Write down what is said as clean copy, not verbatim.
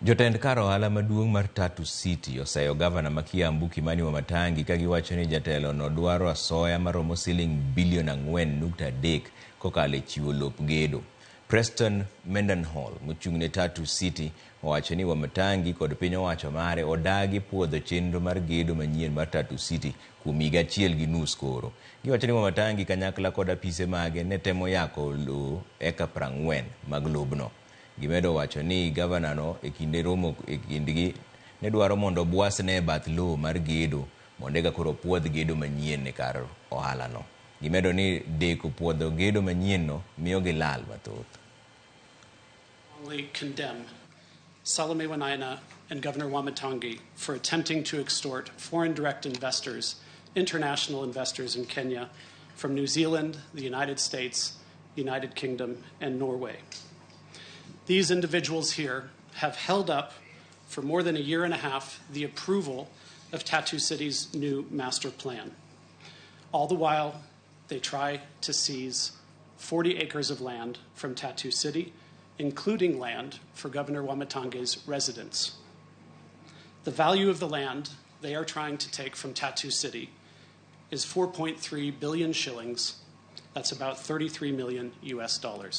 Jotend kar ohala maduong' mar Tatu City oseyo gavana ma Kiambu Kimani Wamatangi ka giwacho ni jatelo no dwaro asoya maromo siling bilion 4.3 kokalo e chiwo lop gedo. Preston Mendenhall mochung' ne Tatu City owacho ni Wamatangi kod piny owacho mare odagi puodho chenro mar gedo manyien mar Tatu City kuom higa achiel gi nus koro. Giwacho ni Wamatangi kanyakla kod apise mage ne temo yako lowo eka 40 mag lobno. Gimedo wacho ni gavanano e kinde romo e kindgi ne dwaro mondo obwasne e bath lowo mar gedo mondo eka koro puodh gedo manyien e kar ohalano. Gimedo ni deko puodho gedo manyienno miyo gilal mathoth. Strongly condemn Salome Wainaina and Governor Wamatangi for attempting to extort foreign direct investors, international investors in Kenya from New Zealand, the United States, United Kingdom, and Norway. These individuals here have held up for more than a year and a half the approval of Tatu City's new master plan. All the while, they try to seize 40 acres of land from Tatu City, including land for Governor Wamatangi's residence. The value of the land they are trying to take from Tatu City is 4.3 billion shillings. That's about 33 million US dollars.